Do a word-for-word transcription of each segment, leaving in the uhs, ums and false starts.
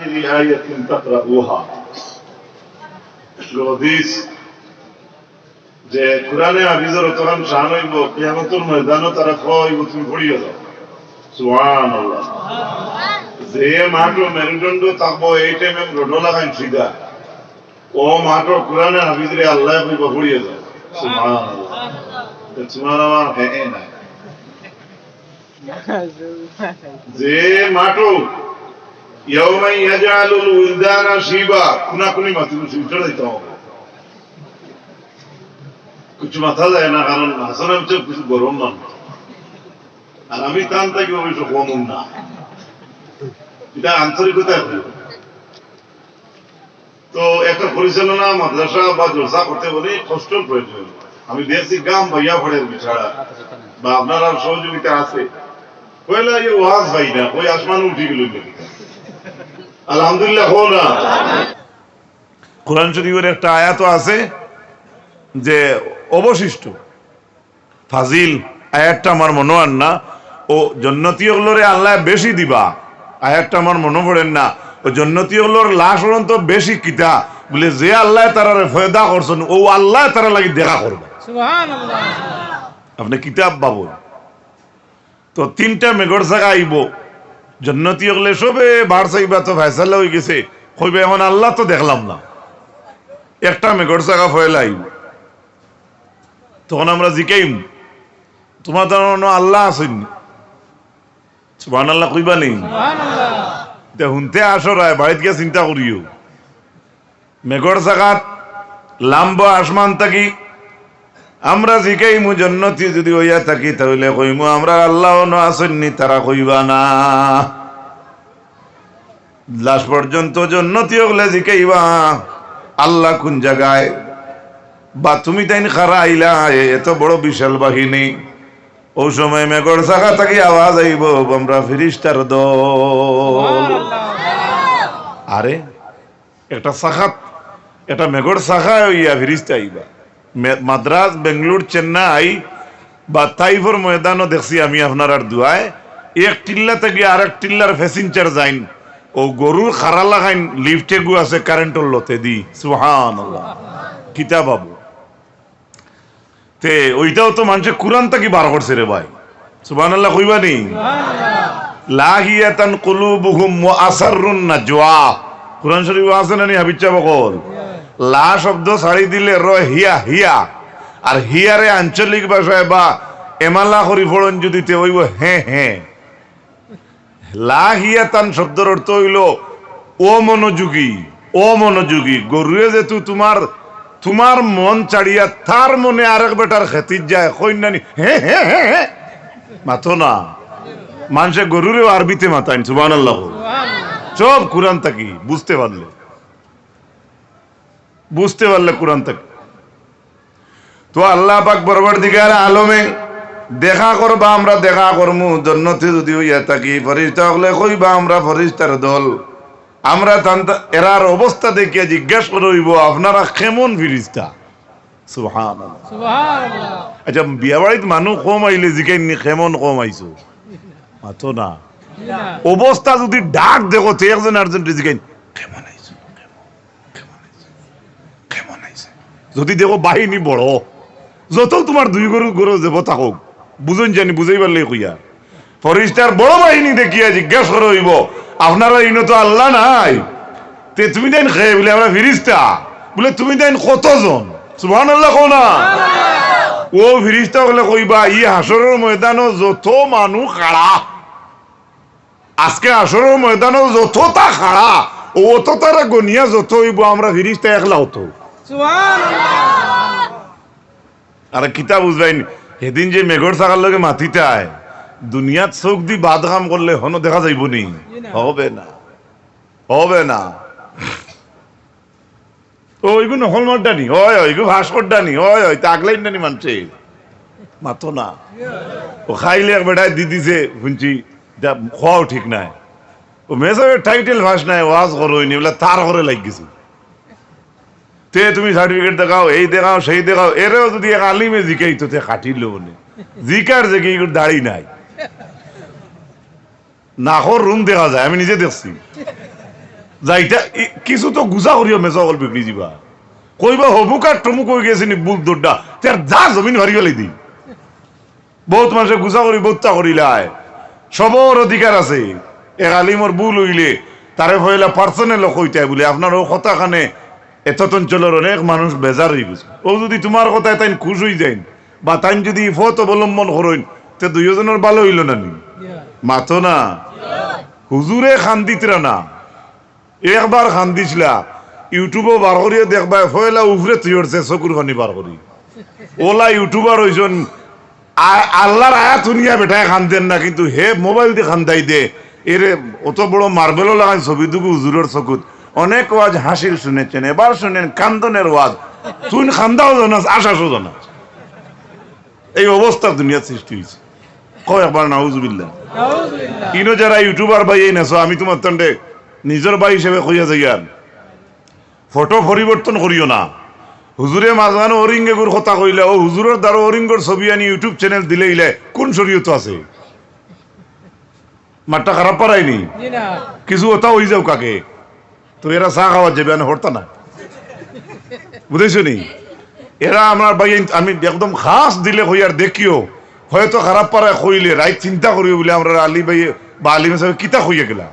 আয়াতিন তাকরাউহা। হাদিস, যে কোরআনে হাফিজর অতখান শান অইবো, কিয়ামতর ময়দানো তারা কইবো, "তুমি পড়িয়া যাও।" সুবহানাল্লাহ। যে মাঠো মেরুদণ্ড থাকবো, এই টাইমে রোডো লাগাইন সিধা। ও মাঠো কোরআনে হাফিজরে আল্লায় কইবো, "পড়িয়া যাও।" সুবহানাল্লাহ। তো তোমার আমার হ্যাঁ, হ্যাঁ না। যে মাঠো ইয়াউমা ইয়াজআলুল উলদানা শিবা, কুনাকুনি মাতি বসে উঠে যাইতে হবে। কিছু মাথা যায় না, কারণ হাসান হচ্ছে কিছু গরম মানুষ। আর আমি তান থাকি অবশ্য কম না। এটা আন্তরিকতা হলো। তো একটা পরিচালনা, মাদ্রাসা বা জলসা করতে গেলে কষ্টর প্রয়োজন। আমি দেখছি গাম ভাইয়া পড়ের বিছাড়া বা আপনার আর সহযোগিতা আছে। পয়লা এই ওয়াজ ভাই না, ওই আসমান উঠে গেল। আলহামদুলিল্লাহ, হো না। কোরআন শরীফের একটা আয়াত আছে যে অবশিষ্ট ফাজিল, আয়াতটা আমার মনো আর না। ও জন্নতি অকলরে আল্লায় বেশি দিবা, আয়াতটা আমার মনো পড়ের না। ও জন্নতি অকলর লাশ পর্যন্ত বেশি কিতা বলে, যে আল্লায় তারারে পয়দা করছইন, ও আল্লায় তারার লাগি দেখা করবা। সুবহানাল্লাহ। আপনে কিতাব বাবু। তো তিনটা মেঘর ছাগা আইবো, জন্নতি অকলে সবে বার চাইবা, তো ফয়সালা অই গেছে, কইবা, "এখন আল্লাহ তো দেখলাম না।" একটা মেঘর ছাগা পয়লা আইবো। তখন আমরা জিকাইমু, "তোমার তান অনো আল্লাহ আছইন নি?" সুবহানাল্লাহ কইবা নি? সুবহানাল্লাহ। ইতা হুনতে আশায় বাড়িত গিয়া চিন্তা করিও। মেঘর ছাগাত লামবো আসমান থাকি, আমরা জিকাইমু, "জন্নতি যুদি অইয়া থাকি, তা অইলে কইমু, 'আমরার আল্লাহ অনো আছইন নি?'" তারা কইবা না। লাশ পর্যন্ত জন্নতি অকলে জিকাইবা, "আল্লাহ কুন জাগায়? বা তুমি তাইন কারা আইলা, এ-, এত বড় বিশাল বাহিনী?" ও সময় মেঘর ছাগা থাকি আওয়াজ আইবো, "আমরা ফিরিস্তার দল।" আরে, একটা ছাগাত, একটা মেঘর ছাগা অইয়া ফিরিস্তা আইবা। মে-, মাদ্রাজ, বেঙ্গলোর, চেন্নাই বা তাইফর ময়দানো দেখছি আমি আপনারার দোয়ায়, এক টিল্লা থাকি আরেক টিল্লার passenger যাইন, ও গরুর খাড়া লাগাইন, lift এগু আছে কারেন্টর লতেদি। সুবহানাল্লাহ। কিতা বাবু। তে ওইটাও তো মানষে কোরআন থাকি বার করছে রে ভাই। সুবহানাল্লাহ কইবা নি? লাহিয়াতান কুলুবুহুম ওয়া আসাররুন নাজওয়া। কোরআন শরীফো আছে না নি, হাফিজ সাব অকল? লা শব্দ ছাড়ি দিলে রয় হিয়া, হিয়া। আর হিয়ারে আঞ্চলিক ভাষায় বা এমালা করি পড়ইন যুদি, তে অইবো হে হে। লাহিয়াতান শব্দর অর্থ অইলো অমনোযোগী, অমনোযোগী। গরুয়ে যেহেতু তোমার, তোমার মন ছাড়িয়া তার মনে আরেক বেটার খেতিত যায়, কইন না নি, হে, হে, হে, হে। মাতো না। মানষে গরুরেও আরবিতে মাতাইন, সুবহানাল্লাহ। সব কোরআন থাকি বুঝতে পারলে, বুঝতে পারলে কোরআন থাকি। তো আল্লাহ পাক পরওয়ারদিগার আলমে দেখা করবা, আমরা দেখা করমু, জন্নতি যুদি অইয়া থাকি, ফিরিস্তা অকলে কইবা, "আমরা ফিরিস্তার দল।" আমরা তান তা-, এরার অবস্থা দেখিয়া জিজ্ঞাসা করা অইবো, "আপনারা কেমন ফিরিস্তা?" সুবহানাল্লাহ। সুবহানাল্লাহ। আচ্ছা, বিয়া বাড়িত মানুষ কম আইলে জিকাইন নি, "কেমন কম আইছো?" মাতো না। না। অবস্থা যুদি ডাক দেখো, তে একজন আরজনরে জিকাইন, "কেমন আইছো?" কেমন আইছে? যুদি দেখো বাহিনী বড়, যত তোমার দুই গরু গরু যাব থাকউক, বুঝইন জানি বুঝাইবার লাগি কইয়ার। ফিরিস্তার বড় বাহিনী দেখিয়া জিজ্ঞাসা করা অইবো, "আপনারা ইনো তো আল্লাহ নাই, তে তুমি তাইন কে?" বলে, "আমরা ফিরিস্তা।" বলে, "তুমি তাইন কতজন?" সুবহানাল্লাহ কও না। ও ফিরিস্তা অকলে কইবা, "ই হাশরর ময়দানো যত মানুষ খাড়া, আজকে হাশরর ময়দানো যততা খাড়া, অততারে গনিয়া যত অইবো, আমরা ফিরিস্তা একলা অত।" সুবহানাল্লাহ। আর কিতা বুঝবাইন, হেদিন যে মেঘর ছাগার লগে মাতিতায়, দুনিয়াত চউখ দি বাদ কাম করলে হনো দেখা যাইবো নি? জি না। হবে না, হবে না। ও, ইগু নকল মারডা নি, অয়, অয়, ইগু ফাঁস করডা নি, অয়, অয়, তা আগলাইন না নি মানষে? মাতো না। ও খাইলে এক বেটায় দি দিছে, হুনছি, ইতা কওয়াও ঠিক নায়। ও মেসাবে টাইটেল ফাঁস নায়, ওয়াজ করো ইনি, বলে তার করে লাগি গেছে। তে তুমি সার্টিফিকেট দেখাও, এই দেখাও, সেই দেখাও, এরেও যুদি এক আলিমে জিকাইতো, তে খাটিল অনে। জিকার যে কি, ইগুর দাড়ি নাই। নাকর রুম দেখা যায়, আমি নিজে দেখছি। যাইতা, ই, কিছু তো গুছা করিও, মেসা অকল বিগড়ি যিবা। কইবা হমুক আর টমুক অই গেছে নি, বুল দৌড়া। তে আর যা জমিন ফারি ফালাই দি। বউত মানষে গুছা করি, বউততা করিলায়। সবর অধিকার আছে। এক আলিমর ভুল অইলে, তারে পয়লা personal কইতায় বুলে, আপনার অউ কথাখানে এতত অঞ্চলর অনেক মানুষ বেজার অই গেছে। অউ যুদি তুমার কথায় তাইন খুশ অই যাইন, বা তাইন যুদি ই পথ অবলম্বন করইন, তে দুইওজনর ভালা অইলো না নি? মাতো না। হুজুরে কান্দিতরা না। একবার কান্দিছলা, YouTube-ও বার করিয়া দেখবায়, পয়লা উপরে তুইরছে চকুর পানি বার করি। অলা YouTuber অইছইন, আ-, আল্লার আয়াত হুনিয়া বেটায় কান্দের না, কিন্তু হে mobile দি কান্দাই দে। এরে অত বড় মার্বেলর লাখান ছবি দুগু হুজুরর চকুত। অনেক ওয়াজ হাসির শুনেছেন, এবার শুনেন কান্দনের ওয়াজ। তুইন কান্দাও জানাস, আশ্বাসও জানাস। এই অবস্থা দুনিয়াত সৃষ্টি অইছে। কও একবার নাউজুবিল্লাহ। ইনো যারা YouTuber ভাইয়াইন আছো, আমি তুমার তন্ডে নিজর ভাই হিসাবে কইয়া যাইয়ার, ফটো পরিবর্তন করিও না। হুজুরে মাঝখানো হরিঙ্গেগুর কথা কইলা, অউ হুজুরর দ্বারা হরিঙ্গর ছবি আনি YouTube channel দিলে ইলে কুন শরীয়ত আছে? মাতটা খারাপ পারায়নি? জি না। কিছু কথা অই যাউক আগে। তো এরা চা খাওয়ার যাইবা, আনে হরতা না। বুঝাইছো নি? এরা আমার ভাই, আমি একদম খাস দিলে কইয়ার দেখিও, হয়তো খারাপ পারায় কইলে রাইত চিন্তা করিও বুলে আমরার আলী ভাই বা আলিম সাহেব কিতা কইয়া গেলা।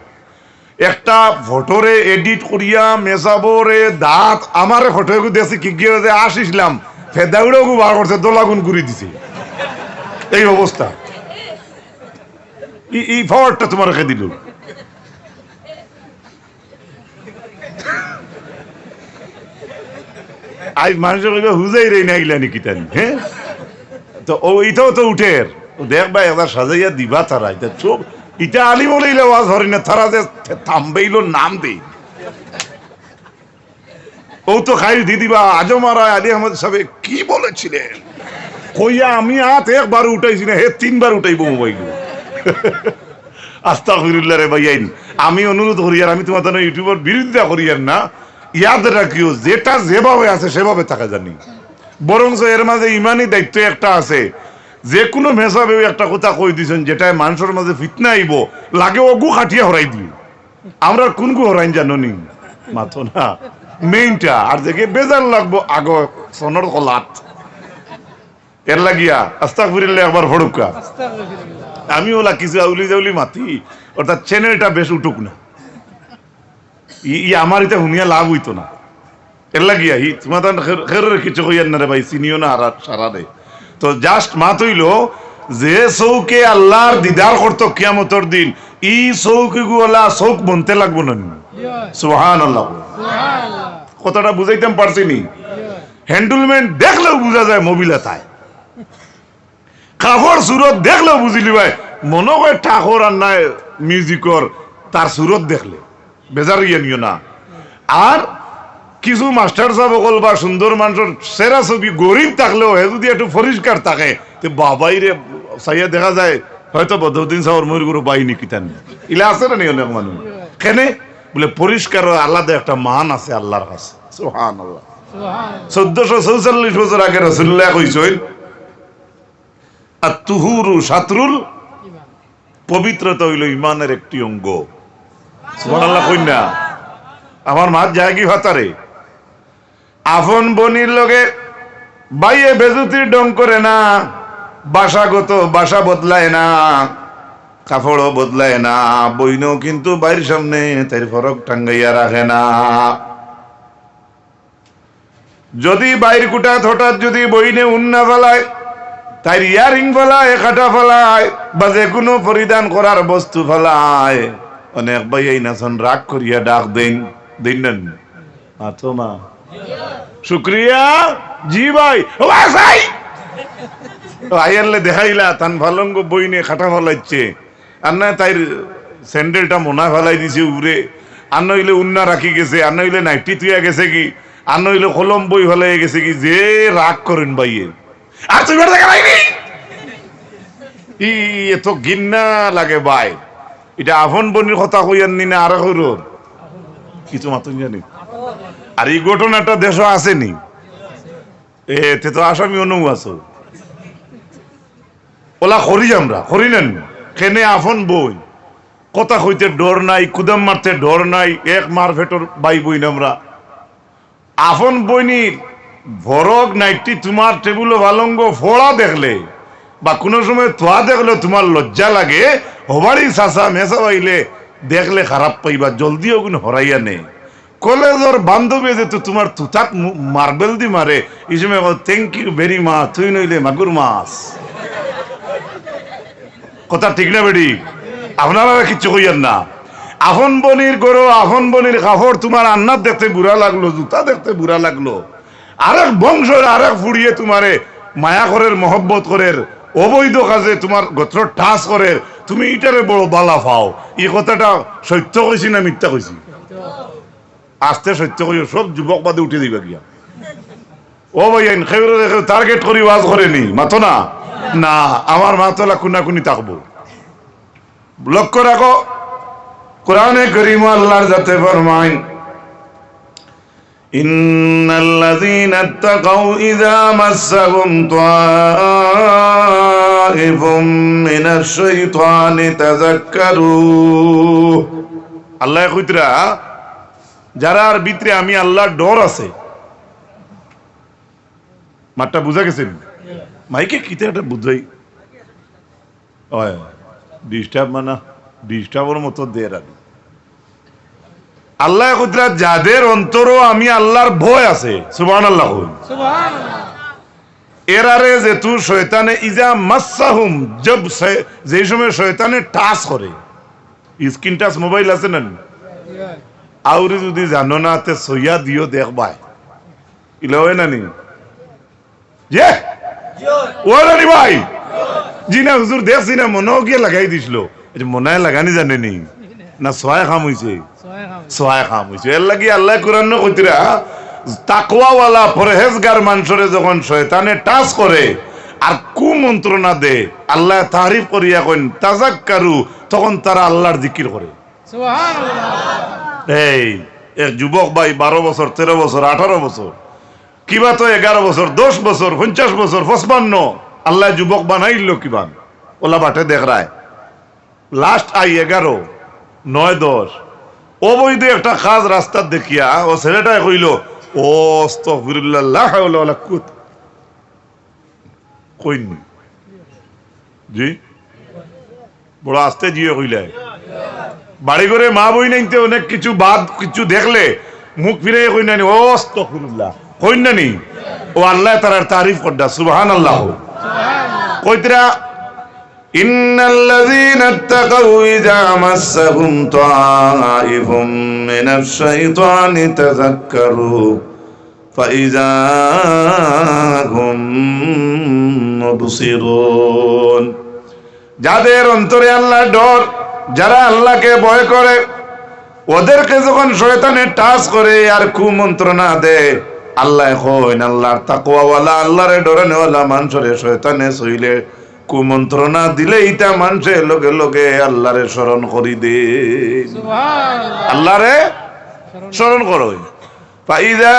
একটা ফটোরে edit করিয়া মেসাবরে দাঁত আমারে ফটো এগু দেখছি কি গিয়ে যে আসিসলাম ফেদাউড়ে ওগু বার করছে, দোলাগুন ঘুরি দিছে। এই অবস্থা। ই, ই powerটা তুমারে কে দিল? আইজ মানষে কইবা, "হুজাইর এই না ইলা নি কিতা নি, হে?" তো অউ ইতাও তো উঠের। অউ দেখবায়, একবার সাজাইয়া দিবা তারা। ইতা চোখ, ইতা আলিম অইলে ইলা ওয়াজ হরে না, তারা যে থাম্বনেইলর নাম দেই। অউ তো খাইল দি দিবা, আজম আরা আলী আহমদ সাহেব কি বলেছিলেন? কইয়া আমি আত একবার উঠাইছি না, হে তিনবার উঠাইবো মোবাইল। আস্তাগফিরুল্লাহ রে ভাইয়াইন, আমি অনুরোধ করিয়ার, আমি তুমার জন্য YouTubeর বিরোধিতা করিয়ার না। ইয়াদ রাখিও, যেটা যেভাবে আছে সেভাবে থাকা জানি। বরঞ্চ এর মাঝে ইমানি দায়িত্ব একটা আছে। যে কুনু মেসাবেও একটা কথা কই দিছইন, যেটায় মানষর মাঝে ফিতনা আইবো, লাগে অগু কাটিয়া হরাই দিও। আমরার কুনগু হরাইন জানো নি? মাতো না। Mainটা, আর যেগে বেজার লাগবো আগো সনর কলাত। এর লাগিয়া আস্তাগফিরুল্লাহ একবার পড়ুক্কা। আমি অলা কিছু আউলি জাউলি মাতি, অর্থাৎ channelটা বেশ উঠুক না। ই, ই আমার ইতা হুনিয়া লাভ অইতো না। এর লাগিয়া ই তুমার তান খের-, খেররে কিছু কইয়ার না রে ভাই, চিনিও না আর সারারে। তো just মাত অইলো, যে চউখে আল্লার দিদার করতো কিয়ামতর দিন, ই চউখগু অলা চউখ বনতে লাগবো না নি? সুবহানাল্লাহ। কথাটা বুঝাইতাম পারছি নি? Handleman দেখলেও বুঝা যায় মবিলা তাই। কাপড় সুরত দেখলেও বুঝিলিবায়, মনো কয় ঠাকর আর নায় musicর, তার সুরত দেখলে। বেজার অইয়া নিও না। আর কিছু মাস্টার সাব অকল বা সুন্দর মানষর সেরা ছবি গরিব থাকলেও হে যুদি একটু পরিষ্কার থাকে, তে বাবাইরে চাইয়া দেখা যায় হয়তো বদরুদ্দিন সাবর ময়ূরগুরু বাহিনী কিতা নি। ইলা আছে না নি অনেক মানুষ? কেনে? বুলে পরিষ্কারর আলাদা একটা মান আছে আল্লার কাছে। সুবহানাল্লাহ। চৌদ্দশো চৌচল্লিশ বছর আগে রাসুলুল্লায় কইছইন, "আত-তুহুরু শাতরুল ইমান।" পবিত্রতা অইলো ইমানের একটি অঙ্গ। সুবহানাল্লাহ কইন না? আমার মাত যায়গি ফাতারে। আপন বইনর লগে ভাইয়ে বেইজ্জতির ঢং করে না, ভাষাগত ভাষা বদলায় না, কাপড়ও বদলায় না, বইনও কিন্তু ভাইর সামনে তাইর ফরক টাঙ্গাইয়া রাখে না। যুদি ভাইর কুঠাত হঠাৎ যুদি বইনে উন্না ফালায়, তাইর earring ফালায়, কাটা ফালায়, বা যেকুনু পরিধান করার বস্তু ফালায়, অনেক ভাইয়াইন আছইন রাগ করিয়া ডাক দেইন, দেইন না নি? মাতো মা। শুক্রিয়া, জি ভাই, ও ভাই, ভাই। ও আইয়ারলে দেখাইলা, তান ফালঙ্গ বইনে কাটা ফালাইছে। আর না তাইর স্যান্ডেলটা মনা ফালাই দিছে উপরে, আর না অইলে উন্না রাখি গেছে, আর না অইলে নাইটি থুইয়া গেছে গি, আর না অইলে কলম বই ফালাই গেছে গি, যে রাগ করইন ভাইয়ে। আর তুই বেটা দেখা পাইনি? ই, এত ঘিন্না লাগে ভাই। ইটা আপন বইনর কথা কইয়ার নি না আর কইরর? কিছু মাতুন জানি। আর ই ঘটনাটা দেশো আছে নি? এ, তে তো আসামি অনউ আছো। অলা করি আমরা, করি না নি? কেনে আপন বইন। কথা কইতে ডর নাই, কুদাম মারতে ডর নাই, এক মার পেটর ভাই বইন আমরা। আপন বইনির ফরক নাইটি তুমার টেবুলো পালঙ্গো ফড়া দেখলে বা কুনু সময় থুয়া দেখলে তুমার লজ্জা লাগে, হবাড়ি চাচা মেসাব আইলে দেখলে খারাপ পাইবা, জলদি অগুন হরাইয়া নে। কলেজর বান্ধবী যেতু তুমার তুতাত মু-, মার্বেল দি মারে, ই সময় কও, "Thank you very much, তুই নইলে মাগুর মাছ।" কথা ঠিক না বেটি? আপনারা কিচ্ছু কইয়ার না। আপন বইনির ঘরো, আপন বইনির কাপড় তুমার আন্নাত দেখতে বুরা লাগলো, জুতা দেখতে বুরা লাগলো। আরেক বংশর আরেক ফুড়িয়ে তুমারে মায়া করের, মহব্বত করের, অবৈধ কাজে তুমার গোত্র টাচ করের, তুমি ইটারে বড় বালা পাও। ই কথাটা সত্য কইছি না মিথ্যা কইছি? আস্তে সত্য কইও, সব যুবক বাদে উঠি দিবা গিয়া। ও ভাইয়াইন, কেউরে কেউ টার্গেট করি ওয়াজ করেনি, মাতো না? না, আমার মাতলা কুনাকুনি থাকবো। লক্ষ্য রাখো, কোরআনে করিম আল্লাহর জাতে ফরমাইন, "إن الذين اتقوا إذا مسهم طائف من الشيطان تذكروا।" আল্লায় কইতরা, যারার ভিতরে আমি আল্লাহর ডর আছে। মাতটা বুঝা গেছে নি? মাইকে কিতা একটা বুঝাই? অয়, ডিস্টার্ব মানে, ডিস্টার্বর মতো দের আর। আল্লায় কইতরা, যাদের অন্তরো আমি আল্লাহর ভয় আছে, সুবহানাল্লাহ কই। এরারে যেতু শয়তানে ইজা মাসসাহুম, জব শয়-, যেই সময় শয়তানে টাচ করে, স্ক্রিন টাচ মোবাইল আছে না নি? আউরি যদি জানো না, তে সইয়া দিও দেখবায়। ইলা অয় না নি? যে? অয় না নি ভাই? জি না হুজুর, দেখছি না, মনো গিয়া লাগাই দিছিল। এই যে মনায় লাগানি জানে নি? না সওয়ায় কাম অইছে? সওয়ায় কাম অইছে। এর লাগি আল্লায় কোরআনো কইতরা, তাকওয়াওয়ালা পরহেজগার মানষরে যখন শয়তানে টাচ করে আর কুমন্ত্রণা দে, আল্লায় তারিফ করিয়া কইন, "তাযাক্কারু", তখন তারা আল্লাহর জিকির করে। সুবহানাল্লাহ। এই এক যুবক ভাই, বারো বছর, তেরো বছর, আঠারো বছর, কিবা তো এগারো বছর, দশ বছর, পঞ্চাশ বছর, পঁচপান্ন, আল্লায় যুবক বানাইল কিবা, অলা বাটে দেখরায়। লাস্ট আই এগারো, নয়, দশ। অবৈধ একটা কাজ রাস্তাত দেখিয়া অউ ছেলেটায় কইল, "ও আস্তাগফিরুল্লাহ, লা হাওলা ওয়ালা কুওয়াতা।" কইন নি? জি? বড় আস্তে জিয়ে কইলায়। বাড়ি ঘরে মা বইনাইন্তে অনেক কিছু বাদ কিছু দেখলে মুখ ফিরাইয়া কইন না নি, "ও আস্তাগফিরুল্লাহ।" কইন না নি? অউ আল্লায় তারার তারিফ কররা, সুবহানাল্লাহ। কইতরা, إن الذين اتقوا إذا مسهم طائف من الشيطان تذكروا فإذا هم مبصرون। যাদের অন্তরে আল্লাহর ডর, যারা আল্লাহকে ভয় করে, ওদেরকে যখন শয়তানে টাচ করে আর কুমন্ত্রণা দেয়, আল্লায় কইন, আল্লাহর তাকওয়াওয়ালা, আল্লাহরে ডরানেওয়ালা মানষরে শয়তানে ছইলে, কুমন্ত্রণা দিলে ইতা মানষে লগে লগে আল্লাহরে স্মরণ করি দেইন। সুবহানাল্লাহ। আল্লাহরে স্মরণ করইন। فإذا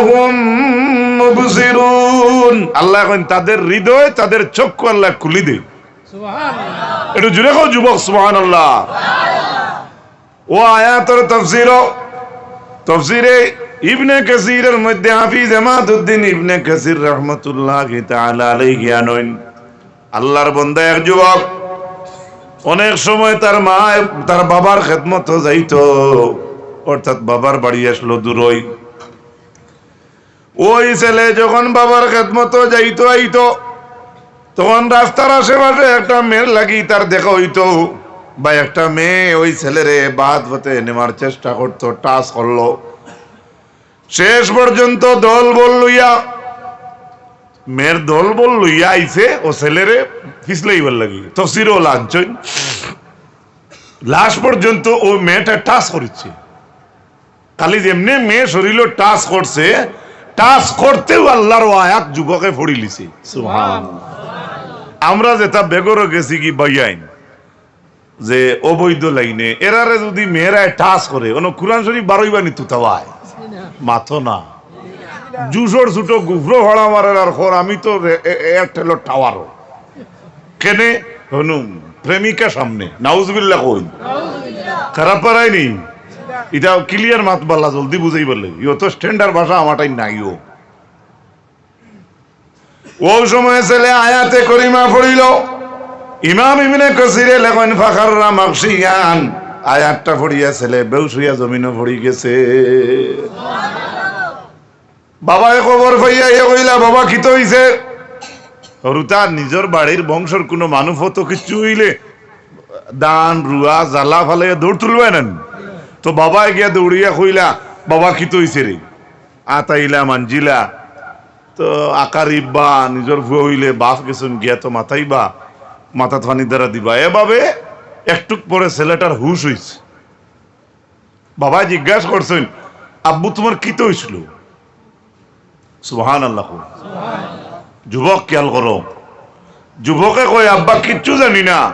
هم مبصرون। আল্লায় কইন, তাদের হৃদয়, তাদের চক্ষু আল্লায় খুলি দেইন। সুবহানাল্লাহ। একটু জোরে কও যুবক, সুবহানাল্লাহ। অউ আয়াতর তফসিরও, তফসিরে ইবনে কাসিরর মধ্যে হাফিজ ইমাদুদ্দিন ইবনে কাসির রহমতুল্লাহি তাআলা আলাইহি আনইন, আল্লাহর বান্দা এক যুবক অনেক সময় তার মা, তার বাবার খেদমতো যাইতো, অর্থাৎ বাবার বাড়ি আছলো দূরই। ওই ছেলে যখন বাবার খেদমতো যাইতো আইতো, তখন রাস্তার আশেপাশে একটা মেয়ের লাগি তার দেখা অইতো, বা একটা মেয়ে ওই ছেলেরে বাদ পথে নেওয়ার চেষ্টা করতো, টাচ করলো। শেষ পর্যন্ত দলবল লইয়া, মেয়ের দলবল লইয়া আইছে অউ ছেলেরে ফিছলাইবার লাগি। তফসিরও আনছইন। লাস্ট পর্যন্ত অউ মেয়েটা টাচ করিছে। খালি যেমনে মেয়ে শরীলো টাচ করছে, টাচ করতেউ আল্লাহর অউ আয়াত যুবকে পড়িলিছে। সুবহানাল্লাহ। আমরা যেতা বেগরো গেছি গি বাইয়াইন, যে অবৈধ লাইনে, এরারে যুদি মেয়েরায় টাচ করে, অনো কুরআন শরীফ বারইবা নি তুতাবায়? মাতো না। জুসর ছুটো গুফরো ফাড়া মারের আর কর, আমি তো রে-, এ-, এ-, এয়ারটেলর টাওয়ারও। কেনে? হনুম। প্রেমিকা সামনে, নাউজুবিল্লাহ কইন। খারাপ পারায়নি? ইটা clear মাত বালা, জলদি বুঝাইবার লাগি। ইও তো standard ভাষা, আমার টাইম নাইও। অউ সময় ছেলে আয়াতে করিমা পড়িল। ইমাম ইবনে কাসিরে লেখইন, "ফাখাররা মাগশিয়ান।" আয়াতটা পড়িয়া ছেলে বেহুশ অইয়া জমিনো পড়ি গেছে। বাবায় খবর পাইয়া ইয়া কইলা, "বাবা, কিতা অইছে?" হুরুতা নিজর বাড়ির বংশর কুনু মানুষ অত কিচ্ছু অইলে ধান, রুয়া, জ্বালা ফালাইয়া দৌড় তুলবায় না নি? তো বাবায় গিয়া দৌড়িয়া কইলা, "বাবা, কিতা অইছে রে?" আতাইলা মানজিলা। তো আকারিব বা নিজর ফুয়া অইলে বাফ গেছইন গিয়া তো মাতাইবা, মাথাত পানি ঢালা দিবা। এভাবে একটুক পরে ছেলেটার হুশ অইছে। বাবায় জিজ্ঞাসা করছইন, "আব্বু, তুমার কিতা অইছিল?" সুবহানাল্লাহ। যুবক, খেয়াল করো, যুবকে কয়, "আব্বা, কিচ্ছু জানি না,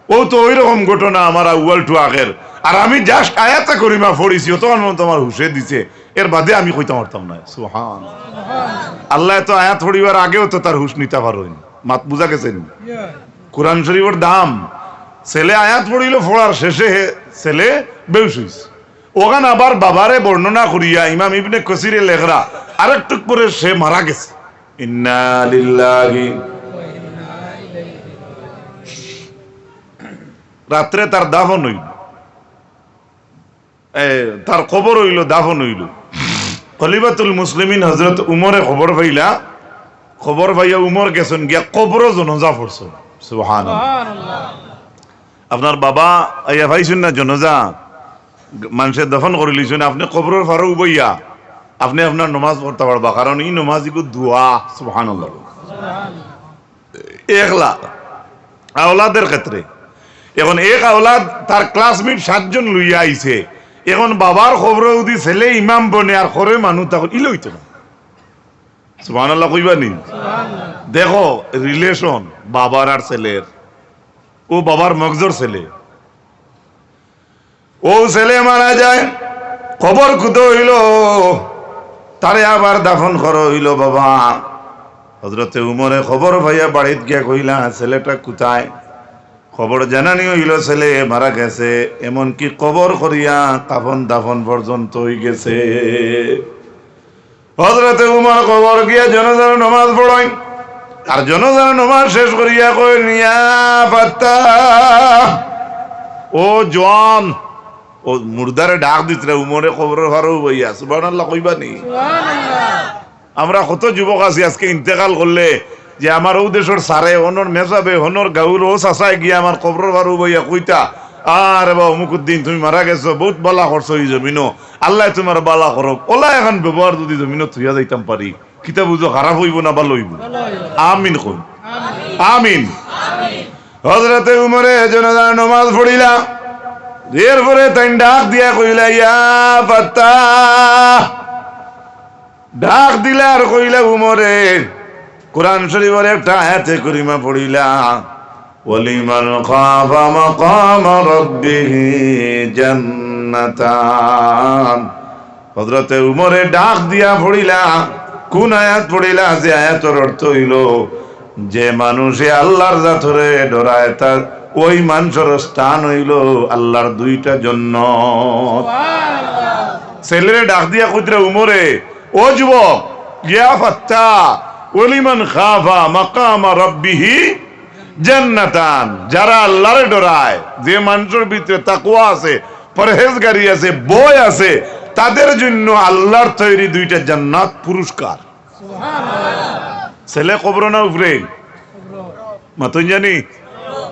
অউ তো অইরকম ঘটনা আমার আউয়াল টু আখের, আর আমি just আয়াতে করিমা পড়ছি, অতখান তো আমার হুশে দিছে, এর বাদে আমি কইতাম পারতাম না।" সুবহান। আল্লায় তো আয়াত পড়িবার আগেও তো তার হুশ নিতা পারইন। মাত বুঝা গেছে নি? কোরআন শরীফর দাম। ছেলে আয়াত পড়িল, পড়ার শেষে হে, ছেলে বেহুশ অইছে। অখান আবার বাবারে বর্ণনা করিয়া ইমাম ইবনে কাসিরে লেখরা, আরেকটুক পরে সে মারা গেছে। ইন্না লিল্লাহি। রাত্রে তার দাফন অইল। এ, তার কবর অইল, দাফন অইল। খলিফাতুল মুসলিমিন হযরত উমরে খবর পাইলা, খবর পাইয়া উমর গেছইন গিয়া কবরো জনাজা পড়ছইন। সুবহানাল্লাহ। সুবহানাল্লাহ। আপনার বাবা আইয়া পাইছইন না জনাজা, মানষে দফন করিলিছইন, আপনে কবরর পারো উবাইয়া আপনে আপনার নমাজ পড়তা পারবা, কারণ ই নমাজ ইগু দোয়া। সুবহানাল্লাহ। একলা আওলাদের ক্ষেত্রে। এখন এক আওলাদ তার classmate সাতজন লইয়া আইছে, এখন বাবার কবরো যুদি ছেলে ইমাম বনে আর করে মানুষ, তখন ইলা অইতো না। সুবহানাল্লাহ কইবা নি? দেখো, relation বাবার আর ছেলের, অউ বাবার মগজর ছেলে। অউ ছেলে মারা যায়, কবর কুতো অইল, তারে আবার দাফন করা অইল বাবা। হযরতে উমরে খবর পাইয়া বাড়িত গিয়া কইলা, "ছেলেটা কুথায়?" খবর জানানি অইল, ছেলে মারা গেছে, এমনকি কবর করিয়া কাফন দাফন পর্যন্ত অইগেছে। হযরতে উমর কবর গিয়া জনাজার নমাজ পড়ইন, আর জনাজার নমাজ শেষ করিয়া কইন, "ইয়া ফাত্তাহ, ও জোয়ান।" অউ মুর্দারে ডাক দিতরা উমরে কবরর পারো বইয়া। সুবহানাল্লাহ কইবা নি? আমরা কত যুবক আছি আজকে ইন্তেকাল করলে যে আমার অউ দেশর সারে, অনর মেসাবে, অনর গাউর অউ চাচায় গিয়া আমার কবরর পারো বইয়া কইতা, "আরে বা অমুকুর দিন তুমি মারা গেছো, বউত বালা করছো ই জমিনো, আল্লায় তুমার বালা করউক।" অলা একখান ব্যবহার যুদি জমিনো থুইয়া যাইতাম পারি, কিতা বুঝো, খারাপ অইবো না বালা অইবো? আমিন কইন। আমিন। হযরতে উমরে জনাজার নমাজ পড়িলা, এরপরে তাইন ডাক দিয়া কইলা, "ইয়া ফাত্তাহ।" ডাক দিলা আর কইলা, "উমরে।" কোরআন শরীফর একটা আয়াতে করিমা পড়িলা, "ওয়ালিমান খাফা মাকামা রাব্বিহি জান্নাতান।" হযরতে উমরে ডাক দিয়া পড়িলা, কুন আয়াত পড়িলা? যে আয়াতর অর্থ অইল, যে মানুষে আল্লার জাতরে ডরায়, তার অউ মানষর স্থান অইল আল্লার দুইটা জন্নত। ছেলেরে ডাক দিয়া কইতরা উমরে, "ও যুবক, ইয়া ফাত্তা, ওয়ালিমান খাফা মাকামা রাব্বিহি জান্নাতান।" যারা আল্লারে ডরায়, যে মানষর ভিতরে তাকওয়া আছে, পরহেজগারি আছে, ভয় আছে, তাদের জন্য আল্লার তৈরি দুইটা জান্নাত পুরস্কার। ছেলে কবরো না উপরে? মাতইন জানি?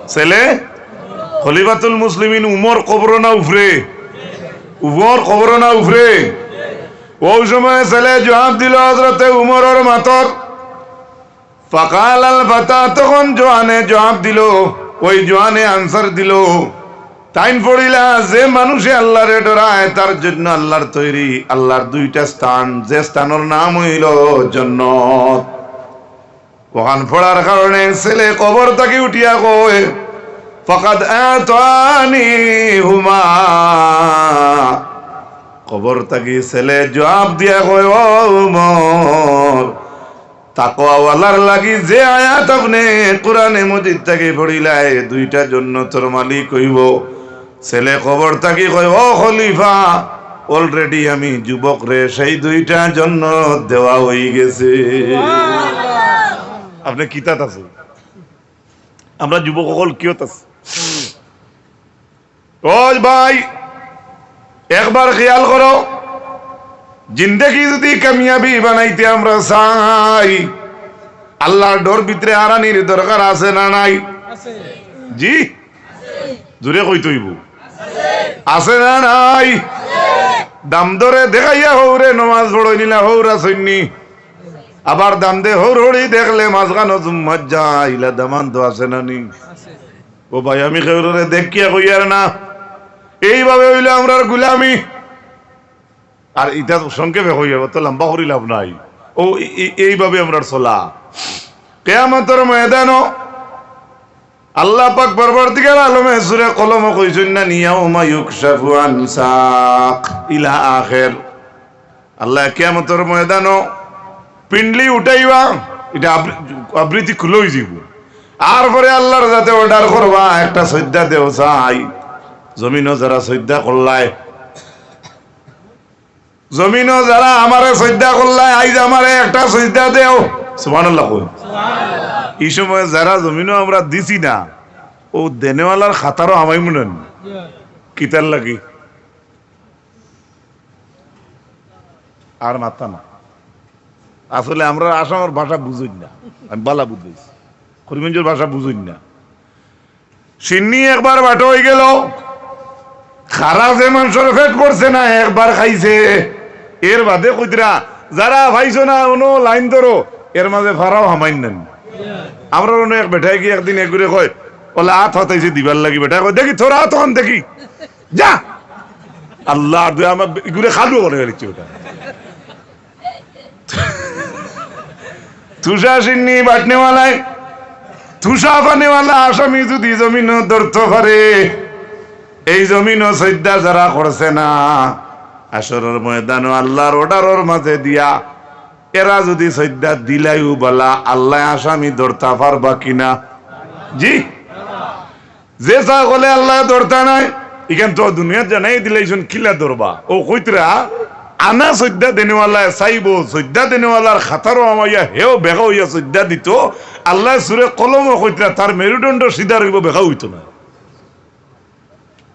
ছেলে খলিফাতুল মুসলিমিন উমর কবরো না উপরে? উমর কবরো না উপরে? অউ সময় ছেলে জুয়াব দিল হযরতে উমরর মাতর। ফাকালাল ফাতা, তখন জোয়ানে জুয়াব দিল, অউ জোয়ানে answer দিল। তাইন পড়িলা, যে মানষে আল্লারে ডরায়, তার জন্য আল্লার তৈরি আল্লার দুইটা স্থান, যে স্থানর নাম অইল জন্নত। অখান পড়ার কারণে ছেলে কবর থাকি উঠিয়া কয়, "ফাকাদ আতানি হুমা।" কবর থাকি ছেলে জুয়াব দিয়া কয়, "ও উমর, তাকওয়ালার লাগি যে আয়াত আপনে কোরআনে মজিদ থাকি পড়িলায়, দুইটা জন্নতর মালিক অইবো। ছেলে কবর থাকি কয়, "ও খলিফা, already আমি যুবকরে সেই দুইটা জন্নত দেওয়া অইগেছে।" আপনে কিতাত আছে? আমরা যুবক অকল কিয়ত আছে? ও ভাই, একবার খেয়াল করো, জিন্দেগি যুদি কামিয়াবি বানাইতে আমরা চাই, আল্লার ডর ভিতরে হারানির দরকার আছে না নাই? জি, জুরে কইতে অইবো। আছে না নাই? দামদরে দেখাইয়া হউরে নমাজ পড়ইন না, হউর আছইন নি? আবার দামদে হউর হড়ি দেখলে মাঝখানো জুম্মাত যায়, ইলা দামান্দ আছে না নি? ও ভাই, আমি কেউরে দেখিয়া কইয়ার না, এইভাবে অইলো আমরার গুলামি। আর ইটা সংক্ষেপে কইয়ার, অত লম্বা করি লাভ নাই। ও, এই, এই, এইভাবে আমরার চলা। কিয়ামতর ময়দানো আল্লাহ পাক পরওয়ারদিগার আলমে সূরা কলমো কইছইন না নি, "ইয়াউমা ইউকশাফু আন সাক" ইলা আখের। আল্লায় কিয়ামতর ময়দানো পিন্ডলি উঠাইবা, ইটা আবৃ-, আবৃত্তি খুলে অইযিবো। আর পরে আল্লার যাতে order করবা, "একটা সইজদা দেও চাই।" জমিনো যারা সইজদা করলায়, জমিনো যারা আমারে সইজদা করলায়, আইজ আমারে একটা সইজদা দেও। সুবহানাল্লাহ কই। ই সময় যারা জমিনো আমরা দিছি না, অউ দেনেওয়ালার খাতারো হামাইমু না নি। কিতার লাগি? আর মাততা না। আসলে আমরা আসামর ভাষা বুঝইন না, আমি বালা বুঝাইছি, করিমগঞ্জর ভাষা বুঝইন না। শিন্নি একবার বাটো অইগেলো, খারা যে মানষর পেট ভরছে না, একবার খাইছে, এর বাদে কইতরা, "যারা পাইছো না, অনো লাইন ধরো, এর মাঝে ফারাও হামাইন না নি।" আমরার অনো এক বেটায় গিয়া একদিন এগুরে কয়, অলা আত হতাইছে দিবার লাগি, বেটায় কয়, "দেখি, তোর আত অখান দেখি।" যা! আল্লার দুয়ারে আমার ইগুরে খালু বানাই ফেলাইছে ওটা। তুষা শিন্নি বাটনেওয়ালায়, তুষা পানেওয়ালা আসামি যুদি জমিনো ধরতো পারে, এই জমিনো সইজদা যারা করছে না, হাশরর ময়দানো আল্লার order-র মাঝে দিয়া এরা যুদি সইজদা দিলাইও বালা, আল্লায় আসামি ধরতা পারবা কিনা? জি? যে চা কলে আল্লায় ধরতা নায়, ইখান তো দুনিয়াত জানাই দিলাইছইন, কিলা ধরবা? অউ কইতরা, আনা সইজদা দেনেওয়ালায় চাইবো, সইজদা দেনেওয়ালার খাতারো হামাইয়া হেও বেকা অইয়া সইজদা দিতো, আল্লায় সূরা কলমো কইতরা, তার মেরুদণ্ড সিধা রইবো, বেকা অইতো না।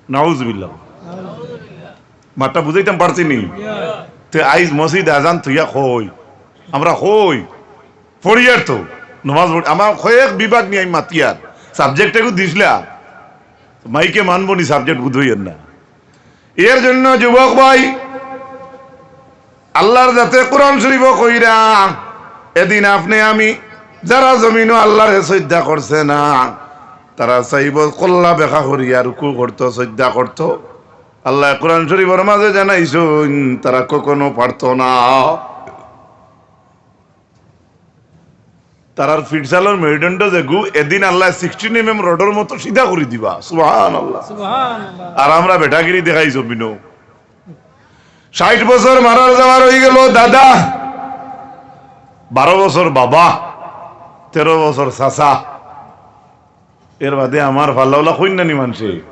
নাউজুবিল্লাহ। মাতটা বুঝাইতাম পারছি নি? তে আইজ মসজিদ আজান থইয়া কই, আমরা কই, পড়িয়ার তো, নমাজ পড়ি, আমার কয়েক বিভাগ নিয়া আমি মাতিয়ার, subject এগু দিছলা, মাইকে মানবো নি, subject বুঝইয়ার না। এর জন্য যুবক ভাই, আল্লার যাতে কোরআন শরীফো কইরা, এদিন আপনে আমি যারা জমিনো আল্লারে সইজদা করছে না, তারা চাইবো কল্লা বেকা করিয়া রুকু করতো, সইজদা করতো। আল্লায় কোরআন শরীফর মাঝে জানাইছইন, তারা কখনো পারতো না। তারার ফিটসালর মেরুদণ্ড যেগু, এদিন আল্লায় sixteen mm রডর মতো সিধা করি দিবা। সুবহানাল্লাহ। সুবহানাল্লাহ। আর আমরা বেটাগিরি দেখাই জমিনো। ষাইট বছর মারার যাওয়ার অইগেলো দাদা, বারো বছর বাবা, তেরো বছর চাচা, এর বাদে আমার ফাল্লাওলা কইন না নি মানষে।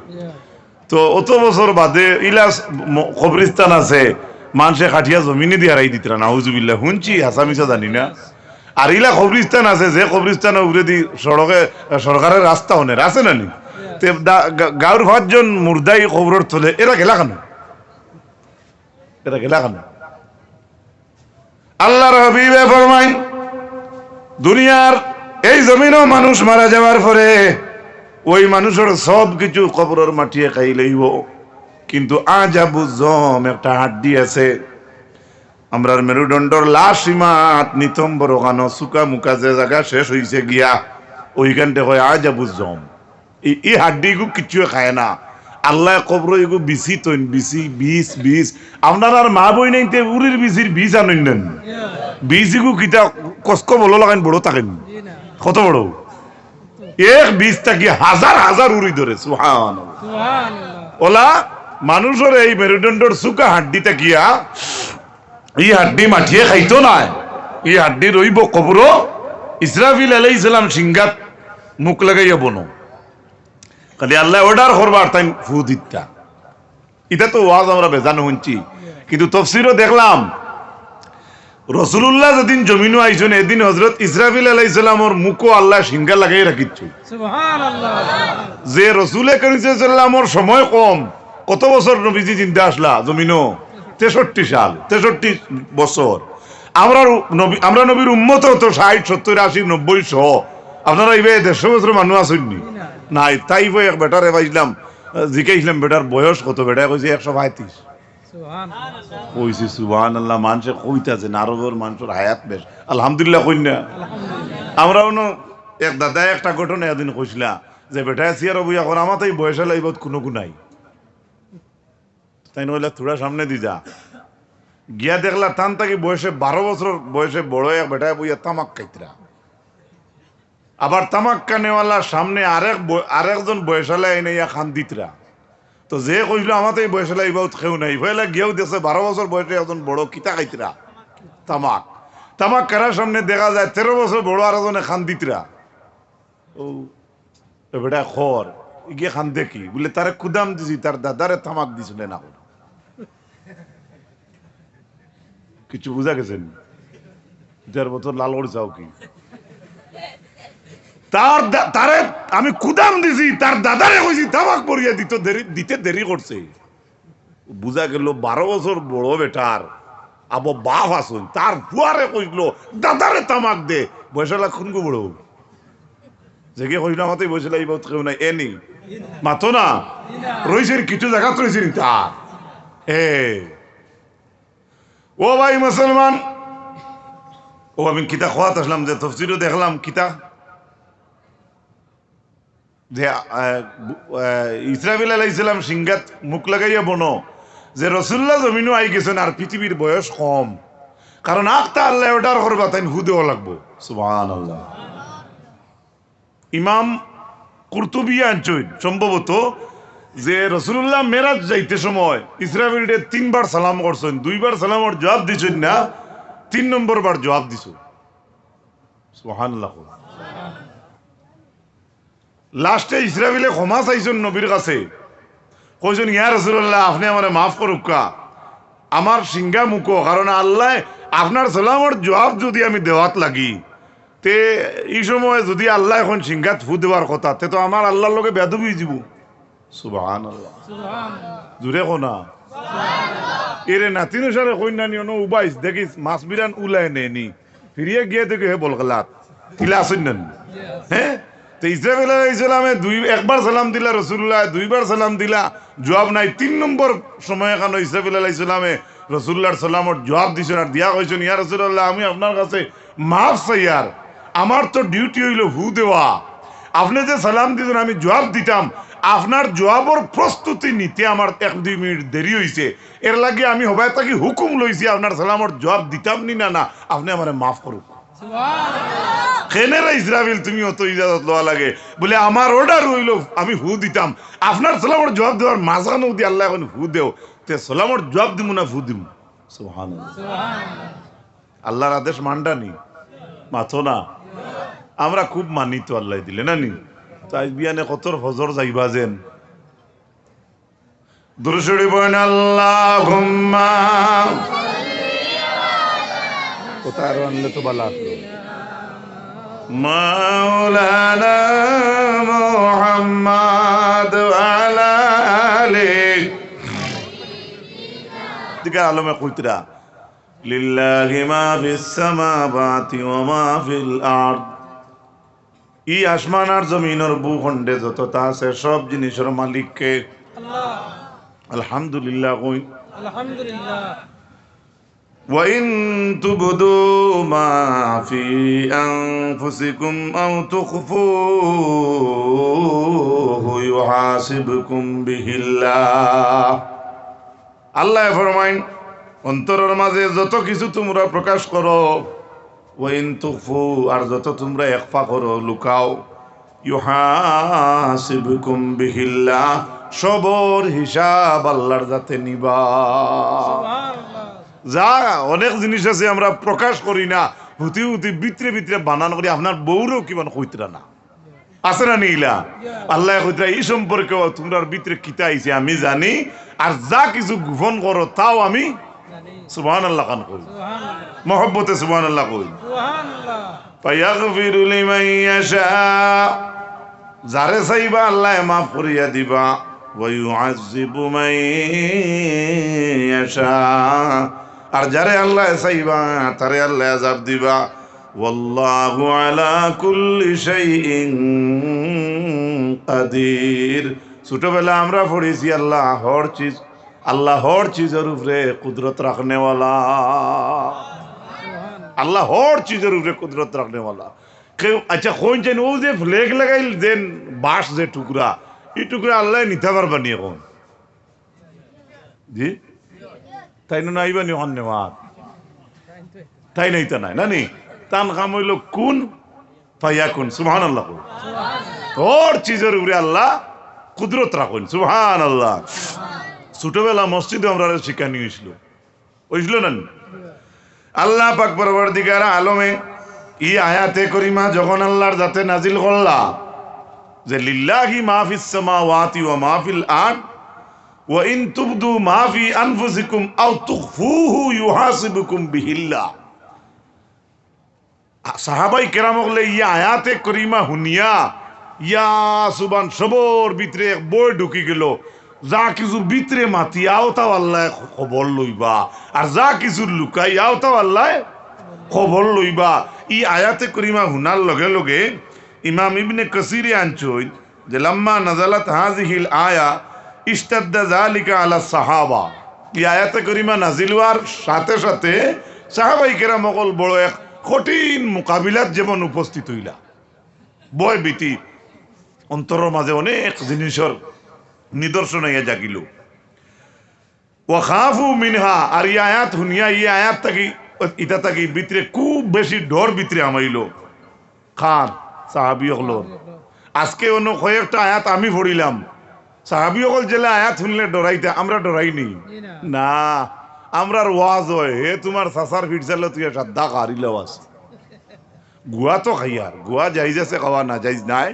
তো অত বছর বাদে ইলা ম-, কবরিস্তান আছে, মানষে কাটিয়া জমিনে দি হারাই দিতরা, নাউজুবিল্লাহ। হুনছি, হাছা মিছা জানি না। আর ইলা কবরিস্তান আছে, যে কবরিস্তানর উপরেদি সড়কে, সরকারে রাস্তা অনের, আছে না নি? তে দা-, গা-, গাউর পাঁচজন মুর্দা ই কবরর তলে, এরা গেলা কেনে? এরা গেলা কেনে? আল্লার হাবিবে ফরমাইন, দুনিয়ার এই জমিনো মানুষ মারা যাওয়ার পরে ওই মানুষর সব কিছু কবরর মাটিয়ে খাইলাইবো, কিন্তু আজাবুজ জম একটা হাড্ডি আছে, আমরার মেরুদণ্ডর লাশ ইমাত নিতম্বর ওখানো চুকা মুকা যে জাগা শেষ অইছে গিয়া, ওইখানটে কয় আজাবুজ জম। ই, ই হাড্ডি ইগু কিচ্ছুয়ে খায় না। আল্লায় কবরো ইগু বিচি থইন, বিচি, বিষ, বিষ। আপনারার মা বইনাইন্তে উরির বিচির বিষ আনইন না নি? বিষ ইগু কিতা কসকো বলো লাগাইন বড় থাকেন? কত বড়? এক বিষ থাকি হাজার হাজার উরি ধরে। সুবহানাল্লাহ। সুবহানাল্লাহ। ওলা মানুষর এই মেরুদণ্ডর চুকা হাড্ডি থাকিয়া ই হাড্ডি মাটিয়ে খাইতো নায়। ই হাড্ডি রইবো কবরো, ইসরাফিল আলাইহিস সালাম শিঙ্গাত মুখ লাগাইয়া বনো। খালি আল্লায় order করবা আর তাইন ফু দিতা। ইতা তো ওয়াজ আমরা বেজানো হুনছি, কিন্তু তফসিরো দেখলাম, রসুলুল্লাহ যেদিন জমিনো আইছইন, এদিন হজরত ইসরাফিল আলাইহিস সালামর মুখো আল্লায় শিঙ্গা লাগাই রাখিছইন। সুবহানাল্লাহ। যে রসুলে করিম সাল্লাল্লাহু আলাইহি ওয়াসাল্লামর সময় কম, কত বছর নবীজি জিন্দা আছলা জমিনো? তেষট্টি সাল, তেষট্টি বছর। আমরার নবী, আমরা নবীর উম্মত তো ষাইট, সত্তইর, আশি, নব্বই সহ। আপনারা ইবায় দেড়শো বছর মানুষ আছইন নি? নাই। তাইফো এক বেটারে পাইছলাম, জিকাইছলাম, "বেটার বয়স কত?" বেটায় কইছে, "একশো পঁয়ত্রিশ।" সুবহানাল্লাহ। কইছি, "সুবহানাল্লাহ।" মানষে কইতা যে আরবর মানষর হায়াত বেশ, আলহামদুলিল্লাহ কইন না? আলহামদুলিল্লাহ। আমরা অনো এক দাদায় একটা ঘটনা এদিন কইছলা যে বেটায় চেয়ারো বইয়া কর, "আমার তো ই বয়সআলা ইবায়ত কুনু গুনাই।" তাইন কইলা, "থুড়া সামনেদি যা।" গিয়া দেখলা, তান থাকি বয়সে বারো বছর বয়সে বড় এক বেটায় বইয়া তামাক খাইতরা। আবার তামাক খানেওয়ালার সামনে আরেক ব-, আরেকজন বয়সআলা আইয়া খান দিতরা। তো যে কইছলো, "আমার তো ই বয়সআলা ইবায়ত কেউ নাই।" পয়লা গিয়াও দেখছে, বারো বছর বয়সে একজন বড় কিতা খাইতরা, তামাক। তামাক খারার সামনে দেখা যায়, তেরো বছর বড় আরোজনে খান দিতরা। ও, এ বেটা খর, ইগিয়ে খান দেখি, বুলে, "তারে কুদাম দিছি, তার দাদারে তামাক দিছইন না।" কিছু বুঝা গেছে নি? ইতার মতো লাল করে চাও কি? তার দা-, তারে আমি কুদাম দিছি, তার দাদারে কইছি তামাক ভরিয়া দিত দেরি, দিতে দেরি করছে। বুঝা গেল বারো বছর বড় বেটার আবো বাপ আছইন, তার ফুয়ারে কইলো, "দাদারে তামাক দে।" বয়সআলা কুনগু বড়? যেগিয়ে কইলো, "আমার তো ই বয়সআলা ইবায়ত কেউ নাই", এনি মাতো না, রইছে কিছু জাগাত রইছে নি তা। এ, ও ভাই মুসলমান, ও আমি কিতা কওয়াত আছলাম যে তফসিরো দেখলাম কিতা যে, আহ, বু-, আহ, ইসরাফিল আলাইহিস সালাম শিঙ্গাত মুখ লাগাইয়া বনো যে রসুলুল্লাহ জমিনো আই গেছইন আর পৃথিবীর বয়স কম, কারণ আখতা আল্লায় order করবা তাইন ফু দেওয়া লাগবো। সুবহানাল্লাহ। ইমাম কুরতুবী আনছইন সম্ভবত যে রসুলুল্লাহ মেরাজ যাইতে সময় ইসরাফিলরে তিনবার সালাম করছইন, দুইবার সালামর জুয়াব দিছইন না, তিন নম্বর বার জুয়াব দিছইন। সুবহানাল্লাহ। লাস্টে ইসরাফিলে ক্ষমা চাইছইন নবীর কাছে, কইছইন, "ইয়া রাসুলাল্লাহ, আপনে আমারে মাফ করউক্কা, আমার শিঙ্গা মুখো, কারণ আল্লায় আপনার সালামর জুয়াব যুদি আমি দেওয়াত লাগি, তে ই সময় যুদি আল্লায় অখন শিঙ্গাত ফু দেওয়ার কথা, তে তো আমার আল্লার লগে বেয়াদবি অইযিবো।" সুবহানাল্লাহ। জুরে কও না। এরে নাতিন অসারে কইন না নি, অনো উবাইছ, দেখিছ, মাছ বিরান উলায় নেয়নি। ফিরিয়া গিয়া দেখি হে বলগেলাত। তিলা আছইন না নি? হে? তে ইসরাফিল আলাইহিস সালামে দুই, একবার সালাম দিলা রসুলুল্লায়, দুইবার সালাম দিলা, জুয়াব নাই। তিন নম্বর সময় এখানো ইসরাফিল আলাইহিস সালামে রসুলুল্লাহর সালামর জুয়াব দিছইন আর দিয়া কইছইন, "ইয়া রাসুলাল্লাহ, আমি আপনার কাছে মাফ চাইয়ার, আমার তো duty অইলো ফু দেওয়া। আপনে যে সালাম দিছইন আমি জুয়াব দিতাম, আপনার জুয়াবর প্রস্তুতি নিতে আমার এক দুই মিনিট দেরি অইছে, এরলাগি আমি হবায় থাকি হুকুম লইছি আপনার সালামর জুয়াব দিতাম নি না, না, আপনে আমারে মাফ করউক্কা।" কেনে রে ইসরাফিল, তুমি অত ইজাজত লওয়া লাগে? বুলে, "আমার order অইলো আমি ফু দিতাম, আপনার সালামর জুয়াব দেওয়ার মাঝখানো যুদি আল্লায় অখন ফু দেও, তে সালামর জুয়াব দিমু না ফু দিমু?" সুবহানাল্লাহ। আল্লার আদেশ মানরা নি? মাতো না। আমরা খুব মানি তো আল্লায় দিলে, না নি? তো আইজ বিয়ানে কতর ফজর যাইবা যেন। দুরুদ শরিফ পড়ইন, আল্লাহুম্মা। কথা আরো আনলে তো ভালা আছিল। মাওলানা মুহাম্মদ ওয়া আলা আলি। দিকে আলমে কইতরা। লিল্লাহি মা ফিস সামাওয়াতি ওয়া মা ফিল আরদ। ই আসমান আর জমিনর ভূখণ্ডে যততা আছে, সব জিনিসর মালিক কে? আল্লাহ। আলহামদুলিল্লাহ কইন। আলহামদুলিল্লাহ। ওয়া ইন তুবদু মা ফি আনফুসিকুম আও তুখফুহু ইউহাসিবকুম বিহিল্লাহ। আল্লায় ফরমাইন, অন্তরর মাঝে যত কিছু তুমরা প্রকাশ করো, ওয়া ইন তুখফু, আর যত তুমরা ইখফা করো, লুকাও, ইউহাসিবকুম বিহিল্লাহ, সবর হিসাব আল্লার যাতে নিবা। সুবহানাল্লাহ। যা অনেক জিনিস আছে আমরা প্রকাশ করি না, হুতি হুতি ভিতরে ভিতরে বানান করি আপনার বউরেও কিমান কইতরা না। আছে না নি ইলা? আল্লায় কইতরা, "ই সম্পর্কে তুমরার ভিতরে কিতা আইছে আমি জানি, আর যা কিছু গোপন করো তাও আমি।" সুবহানাল্লাহ খান কই। মহব্বতে সুবহানাল্লাহ কই। সুবহানাল্লাহ। ফায়াগফিরু লিমান ইয়াশা, যারে চাইবা আল্লায় মাফ করিয়া দিবা, ওয়া ইউআযযিবু মান ইয়াশা, আর যারে আল্লায় চাইবা তারে আল্লায় আযাব দিবা। ওয়াল্লাহু আলা কুল্লি শাইইন কাদির। ছোটবেলা আমরা পড়ছি, আল্লাহ হর চিজ, আল্লাহ হর চিজর উপরে কুদরত রাখনেওয়ালা। আল্লাহ হর চিজর উপরে কুদরত রাখনেওয়ালা। কেউ, আচ্ছা, কইন যেন ও যে ফ্ল্যাগ লাগাইল যেন বাঁশ যে টুকরা, ই টুকরা আল্লায় নিতা পারবা নি অখন? জি? তাইন না আইবা নি অখন নেওয়াত? তাইন আইতা নায়, না নি? তান কাম অইলো কুন ফায়াকুন। সুবহানাল্লাহ কই। হর চিজর উপরে আল্লাহ কুদরত রাখইন। সুবহানাল্লাহ। ছোটবেলা মসজিদো আমরারে শিখানি অইছিল। অইছিল না নি? আল্লাহ পাক পরওয়ারদিগার আলমে ই আয়াতে করিমা যখন আল্লাহর জাতে নাজিল করলা, যে লিল্লাহি মা ফিস সামাওয়াতি ওয়া মা ফিল আরদ, ওয়া ইন তুবদু মা ফি আনফুসিকুম আও তুখফুহু ইউহাসিবুকুম বিহিল্লাহ। সাহাবাই কেরাম অকলে ই আয়াতে করিমা হুনিয়া, ইয়া সুবান, সবর ভিতরে এক ভয় ঢুকি গেল। যা কিছু ভিতরে মাতিয়া অতাও আল্লায় খবর লইবা, আর যা কিছু লুকাইয়া অতাও আল্লায় খবর লইবা। ই আয়াতে করিমা হুনার লগে লগে ইমাম ইবনে কাসিরে আনছইন যে লাম্মা নাজালাত হাযিহিল আয়া ইশতাদ্দা যালিকা আলা সাহাবা। ই আয়াতে করিমা নাজিল অওয়ার সাথে সাথে সাহাবাই কেরাম অকল বড় এক কঠিন মোকাবিলাত যেমন উপস্থিত অইলা। ভয় ভীতি, অন্তরর মাঝে অনেক জিনিসর নিদর্শন আইয়া জাগিল। ওয়া খাফু মিনহা, আর ই আয়াত হুনিয়া, ই আয়াত থাকি, ইতা থাকি ভিতরে খুব বেশি ডর ভিতরে হামাইল। কার? সাহাবি অকলর। আজকে অনো কয়েকটা আয়াত আমি পড়িলাম। সাহাবি অকল যেলা আয়াত হুনলে ডরাইতা, আমরা ডরাই নি? জি না। না, আমরার ওয়াজ অয়, হে তুমার চাচার ফিরসালো তুই সাদ্দা কারিলাও আছে। গুয়া তো খাইয়ার, গুয়া জাইজ আছে, খাওয়া না জাইজ নাই।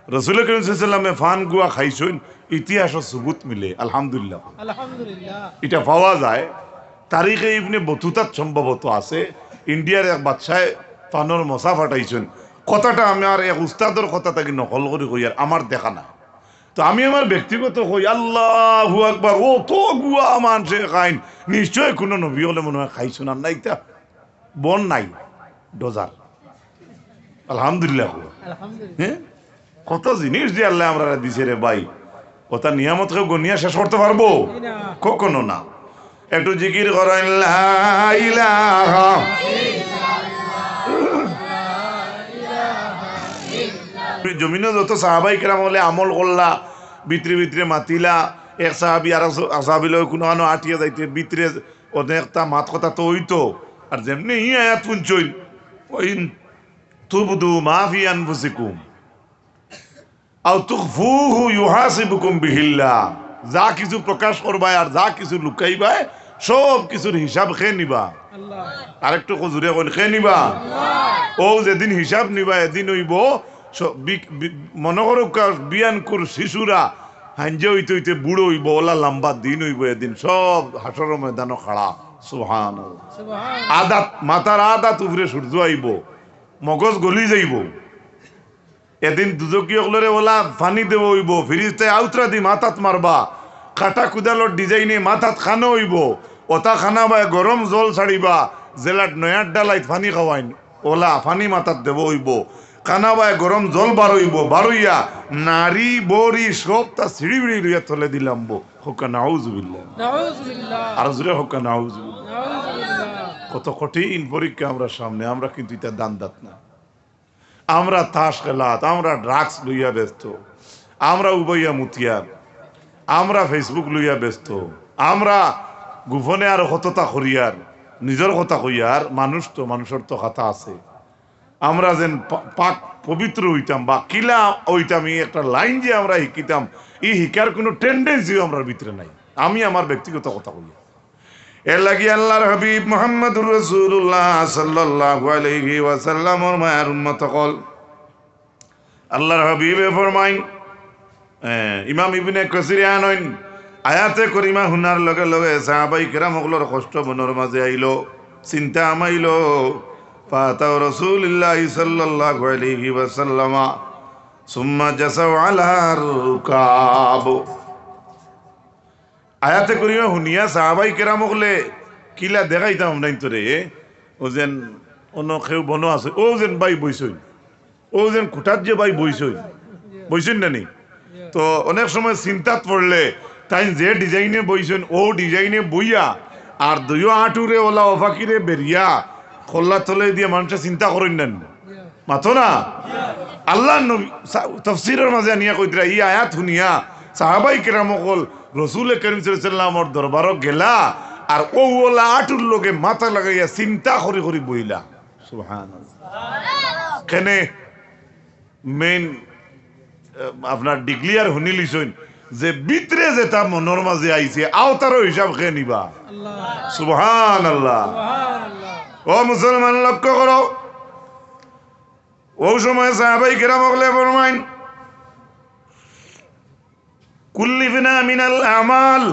রসুল করিম সাল্লাল্লাহু আলাইহি ওয়াসাল্লামে পান গুয়া খাইছইন, ইতিহাসো সুবুত মিলে, আলহামদুলিল্লাহ। আলহামদুলিল্লাহ। ইটা পাওয়া যায়, তারিখে ইবনে বতুতাত সম্ভবত আছে, ইন্ডিয়ার এক বাদশায় পানর মশা ফাটাইছইন। কথাটা আমার এক উস্তাদর কথা থাকি নকল করি কইয়ার, আমার দেখা না। তো আমি আমার ব্যক্তিগত কই, আল্লাহু আকবার, অত গুয়া মানষে খাইন, নিশ্চয় কুনু নবী অকলে মনে অয় খাইছইন, আর না ইতা বন নাই, ডোজার। আলহামদুলিল্লাহ। আলহামদুলিল্লাহ। হ্যাঁ? কত জিনিস যে আল্লায় আমরারে দিছে রে ভাই, অতা নিয়ামত কেউ গনিয়া শেষ করতে পারবো? জি না। কখনো না। একটু জিকির করইন, লা ইলাহা। জমিনো যত সাহাবাই কেরাম অকলে আমল করলা, ভিতরে ভিতরে মাতিলা, এক সাহাবি আর এক সাহাবি লগে কুনুখানো আটিয়া যাইতে ভিতরে অনেকটা মাত কথা তো অইতো। আর যেমনে ই আয়াত হুনছইন, ওয়া ইন তুবদু মা ফি আনফুসিকুম আও তুখফুহু ইউহাসিবুকুম বিহিল্লাহ, যা কিছু প্রকাশ করবায় আর যা কিছু লুকাইবায়, সব কিছুর হিসাব কে নিবা? আল্লাহ। আরেকটু জুরে কইন, কে নিবা? আল্লাহ। অউ যেদিন হিসাব নিবা, এদিন অইবো স-, বি-, বি-, মনো করউক্কা, বিয়ানকুর শিশুরা হাইঞ্জা অইতে অইতে বুড়া অইবো, অলা লাম্বা দিন অইবো এদিন, সব হাশরর ময়দানো খাড়া। সুবহানাল্লাহ। সুবহানাল্লাহ। আদাত, মাথার আদাত উপরে সূর্য আইবো, মগজ গলি যাইবো। এদিন দুজখি অকলরে অলা পানি দেওয়া অইবো, ফিরিস্তায় আউতরা দি মাথাত মারবা, কাটা কুদালর ডিজাইনে মাথাত খানো অইবো, অতা খানাবায় গরম জল ছাড়িবা, যেলাট নয়ার ডালাইত পানি খাওয়াইন, অলা পানি মাথাত দেওয়া অইবো, খানাবায় গরম জল বারইবো, বারইয়া নাড়ি বড়ি সবতা ছিড়ি বিড়ি লইয়া তলে দিলামবো। কউক্কা নাউজুবিল্লাহ। নাউজুবিল্লাহ। আরো জুরে কউক্কা নাউজুবিল্লাহ। নাউজুবিল্লাহ। কত কঠিন পরীক্ষা আমরার সামনে, আমরা কিন্তু ইতা দান্দাত না। আমরা তাস খেলাত, আমরা drugs লইয়া ব্যস্ত, আমরা উবাইয়া মুতিয়ার, আমরা Facebook লইয়া ব্যস্ত, আমরা গোপনে আরো কততা করিয়ার, নিজর কথা কইয়ার, মানুষ তো, মানুষর তো খাতা আছে। আমরা যেন পা-, পাক পবিত্র অইতাম বা কিলা অইতাম, ই একটা লাইন যে আমরা হিকিতাম, ই হিকার কুনু tendency-ও আমরার ভিতরে নাই। আমি আমার ব্যক্তিগত কথা কইয়ার। এর লাগি আল্লাহর হাবিব মুহাম্মদুর রাসূলুল্লাহ সাল্লাল্লাহু আলাইহি ওয়াসাল্লামর মায়ার উম্মত অকল, আল্লাহর হাবিবে ফরমাইন, এ, ইমাম ইবনে কাসিরে আনইন, আয়াতে করিমা হুনার লগে লগে সাহাবাই কেরাম অকলর কষ্ট মনর মাঝে আইলো, চিন্তা হামাইলো। ফাতাও রাসূলুল্লাহ সাল্লাল্লাহু আলাইহি ওয়াসাল্লামা সুম্মা জাসাউ আলা রুকাব। আয়াতে করিমা হুনিয়া সাহাবাই কেরাম অকলে কিলা দেখাইতাম আপনাইন তোরে, ও যেন অন্য কেউ বনো আছে, ও যেন ভাই বইছইন, ও যেন খুঁটাত যে ভাই বইছইন, বইছইন না নি? তো অনেক সময় চিন্তাত পড়লে তাইন যে ডিজাইনে বইছইন, ও ডিজাইনে বইয়া আর দুইও আটুরে ওলা অফাকিরে বেরিয়া খোল্লা তলে দিয়া মানুষে চিন্তা করইন না নি? মাতো না? আল্লাহর নবী সা-, তফসিরর মাঝে আনিয়া কইতরা, ই আয়াত হুনিয়া সাহাবাই কেরাম অকল রসুল করিম সাল্লাল্লাহু আলাইহি ওয়াসাল্লামর দরবারো গেলা, আর ও ওলা আটুর লগে মাথা লাগাইয়া চিন্তা করি করি বইলা। সুবহানাল্লাহ। কেনে মেইন, আহ, আপনার ডিক্লিয়ার হুনি লিছইন যে ভিতরে যেটা মনর মাঝে আইছে, আওতারও হিসাব কে নিবা। আল্লাহ। সুবহানাল্লাহ। সুবহানাল্লাহ। ও মুসলমান, লক্ষ্য করো, ও সময় সাহাবাই কেরাম অকলে ফরমাইন, كلفنا من الأعمال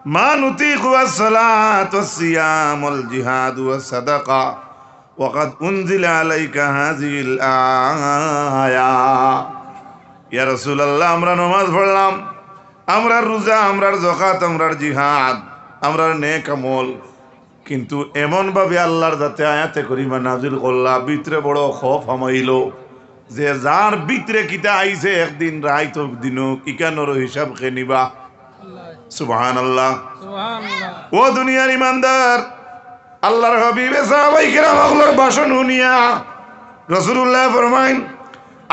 ما نطيق، الصلاة والصيام والجهاد والصدقة، وقد أنزل عليك هذه الآية. ইয়া রাসূলুল্লাহ, আমরা নামাজ পড়লাম, আমরার রোজা, আমরার যাকাত, আমরার জিহাদ, আমরার নেক আমল, কিন্তু এমন ভাবে আল্লাহর জাতে আয়াতে করিমা নাজিল করলা, ভিতরে বড় খৌফ হামাইলো যে যার ভিতরে কিতা আইছে, একদিন রাইত হোক দিন হোক, ইখানরও হিসাব কে নিবা। সুবহানাল্লাহ। সুবহানাল্লাহ। ও দুনিয়ার ইমানদার, আল্লাহর হাবিবে সাহাবাই কেরাম অকলর ভাষণ হুনিয়া রাসূলুল্লাহ ফরমাইন,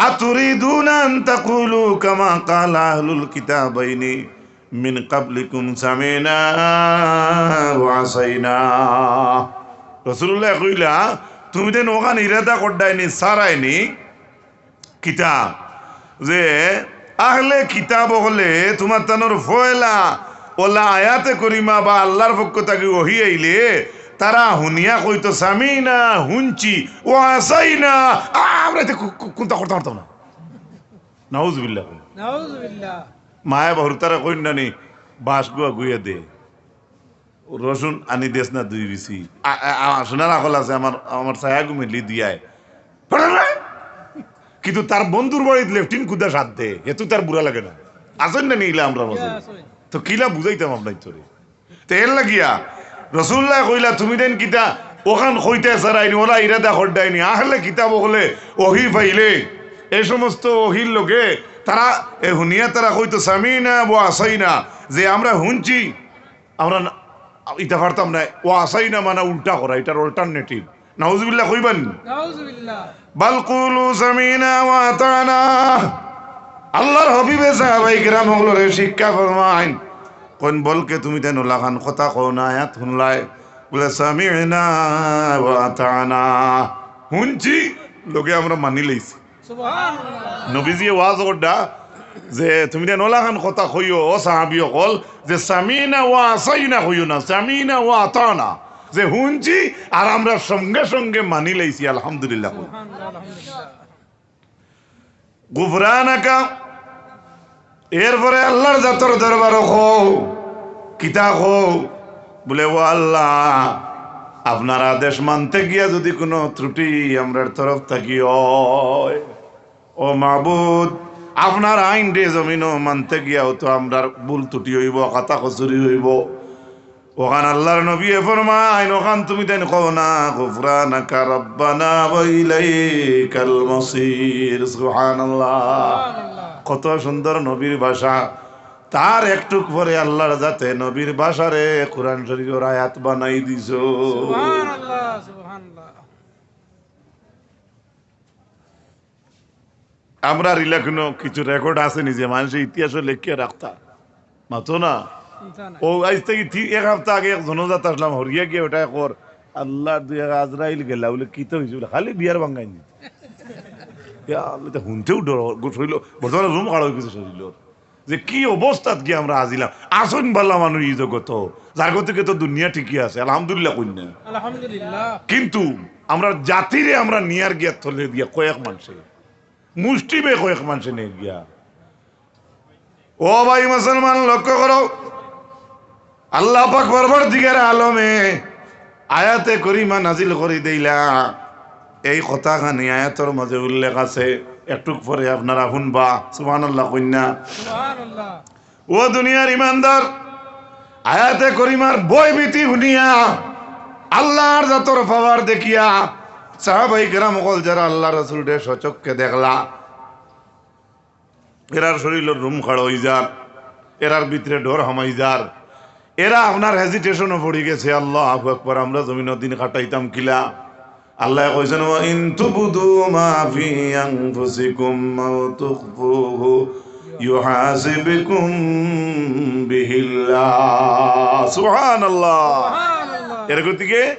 أتريدون أن تقولوا كما قال أهل الكتابين من قبلكم سمعنا وعصينا। রাসূলুল্লাহ কইলা, তুমি দেন ওখান ইরাদা করডায়নি, সারায়নি, কিতা? যে আহলে কিতাব অকলে তোমার তানোর ফয়লা ওলা আয়াতে করিমা বা আল্লাহর পক্ষ থাকি ওহি আইলে তারা হুনিয়া কইতো, "সামিনা, হুনছি, ওয়া আসাইনা, আ-, আমরা এতে কু-, কু-, কুন্তা করতাম পারতাম না।" নাউজুবিল্লাহ। নাউজুবিল্লাহ। মায়ে বাহুর তারা কইন নানি, "বাঁশ গুয়া গুইয়া দে।" রসুন আনি দেস না দুই বিচি। আ, আ, আ, সোনার আকল আছে, আমার, আমার ছায়া ঘুমেলি দিয়ায়। কিন্তু তার বন্ধুর বাড়িত লেফটিন কুদা সাত দে, এত তার বুরা লাগে না। আছেন না নিলে আমরা মাঝে? ইয়া, আছেন। তো কিলা বুঝাইতাম আপনার তোরে? তো এর লাগিয়া রসুল্লাহ কইলা, "তুমি দেন কিতা ওখান কইতে সারাইনি, ওলা ইরাদা করডায়নি।" আহলে কিতাব অকলে ওহি পাইলে, এ সমস্ত ওহির লগে তারা এ হুনিয়া তারা কইতো, "সামিনা ওয়া আসাইনা", যে আমরা হুনছি, আমরা না, ইতা পারতাম না। ওয়া আসাইনা মানে উল্টা করা, এটার অল্টারনেটিভ। নাউজুবিল্লাহ কইবেন? নাউজুবিল্লাহ। বাল কুলু সামিনা ওয়া আতানা। আল্লাহর হাবিবে সাহাবাই কেরাম অকলরে শিক্ষা ফরমাইন। কোন বলকে তুমি তেন ওলাখান কথা কও না, আয়াত হুনলায়। বলে, "সামিনা ওয়া আতানা।" হুনছি, লগে আমরা মানি লইছি। সুবহানাল্লাহ। নবীজিয়ে ওয়াজ করডা যে, "তুমি দেন ওলাখান কথা কইও, ও সাহাবী অকল, যে সামিনা ওয়া আসাইনা কইও না, সামিনা ওয়া আতানা।" যে হুনছি আর আমরা সঙ্গে সঙ্গে মানি লইছি, আলহামদুলিল্লাহ। সুবহানাল্লাহ, আলহামদুলিল্লাহ। গুফরানাকা, এরপরে আল্লাহর জাতর দরবারো কও, কিতা কও? বলে, "ও আল্লাহ, আপনার আদেশ মানতে গিয়া যদি কোনো ত্রুটি আমরার তরফ থাকি হয়, ও মাবুদ, আপনার আইন রে জমিনও মানতে গিয়াও তো আমরার ভুল ত্রুটি হইব, খাতা কসুরি হইব।" ওখান আল্লাহর নবী এ ফরমাইন, ওখান তুমি দেন কও না, "গুফরানাকা রাব্বানা ওয়া ইলাইকাল মাসির।" সুবহানাল্লাহ। সুবহানাল্লাহ। কত সুন্দর নবীর ভাষা। তার একটুক পরে আল্লাহর জাতে নবীর ভাষারে কোরআন শরীফর আয়াত বানাই দিছো। সুবহানাল্লাহ, সুবহানাল্লাহ। আমরার ইলাখানো কিছু রেকর্ড আছে নি যে মানুষে ইতিহাসও লেখিয়া রাখতা? মাতো না। চিন্তা নাই। ও আইজ থাকি তি-, এক হাপ্তা আগে এক জনাজাত আসলাম, হরিয়া গিয়া ওটা কর, "আল্লাহর দুই এক আজরাইল গেলা, বলে কিতা হইছে?" বলে, "খালি বিয়ার ভাঙ্গাই নি।" ইয়া আল্লাহ, ইতা হুনতেও ডর, গো-, শরীল, বর্তমানে রুম খাড়া হয়ে গেছে শরীল। যে কি অবস্থাত গিয়া আমরা আজিলাম। আছইন ভালা মানুষ ই জগতো, যার গতিকে তো দুনিয়া ঠিকই আছে, আলহামদুলিল্লাহ কইন না। আলহামদুলিল্লাহ। কিন্তু আমরা জাতিরে আমরা নিয়ার গিয়া থলে দিয়া কয়েক মানষে, মুষ্টি বে কয়েক মানষে নিয়া গিয়া। ও ভাই মুসলমান, লক্ষ্য করো, আল্লাহ পাক পরওয়ারদিগারে আলমে আয়াতে করিমা নাজিল করি দিলা। এই কথাখানি আয়াতর মাঝে উল্লেখ আছে, একটুক পরে আপনারা হুনবা। সুবহানাল্লাহ কইন না। সুবহানাল্লাহ। ও দুনিয়ার ইমানদার, আয়াতে করিমার ভয় ভীতি হুনিয়া, আল্লাহর জাতর পাওয়ার দেখিয়া, সাহাবায়ে কেরাম অকল যারা আল্লাহর রসুলরে স্বচক্ষে দেখলা, এরার শরীরর রুম খাড়া অই যার, এরার ভিতরে ডর হামাই যার, এরা আপনার হেজিটেশনও পড়ি গেছে, "আল্লাহু আকবার, আমরা জমিনর দিন কাটাইতাম কিলা?" আল্লায় কইছইন, "ওয়া ইন তুবদু মা ফি আনফুসিকুম আও তুখফুহু ইউহাসিবকুম বিহিল্লাহ।" সুবহানাল্লাহ। সুবহানাল্লাহ। এর গতিকে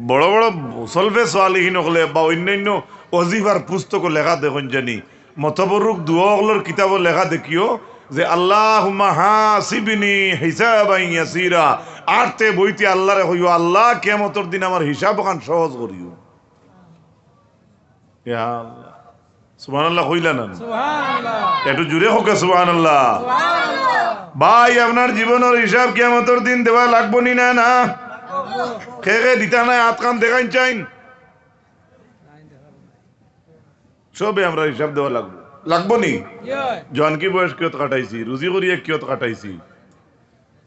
বড় বড় সলফে সালিহিন অকলে বা অন্যান্য ওয়াজিফার পুস্তকো লেখা দেখইন জানি, মতবরুক দোয়া অকলর কিতাবো লেখা দেখিও যে, "আল্লাহুম্মা হাসিবনি হিসাবান ইয়াসিরা।" আটতে বইতে আল্লাহরে কইও, "আল্লাহ, কিয়ামতর দিন আমার হিসাব খান সহজ করিও।" ইয়া আল্লাহ। সুবহানাল্লাহ কইলা না? সুবহানাল্লাহ। একটু জোরে কউক্কা সুবহানাল্লাহ। সুবহানাল্লাহ। ভাই, আপনার জীবনর হিসাব কিয়ামতর দিন দেওয়া লাগবো নি না? না। কে কে দিতা নায়, আত খান দেখাইন চাইন। সবে আমরা হিসাব দেওয়া লাগবো। লাগবো নি? জোয়ানকি বয়স কিয়ত কাটাইছি, রুজি করিয়া কিয়ত কাটাইছি,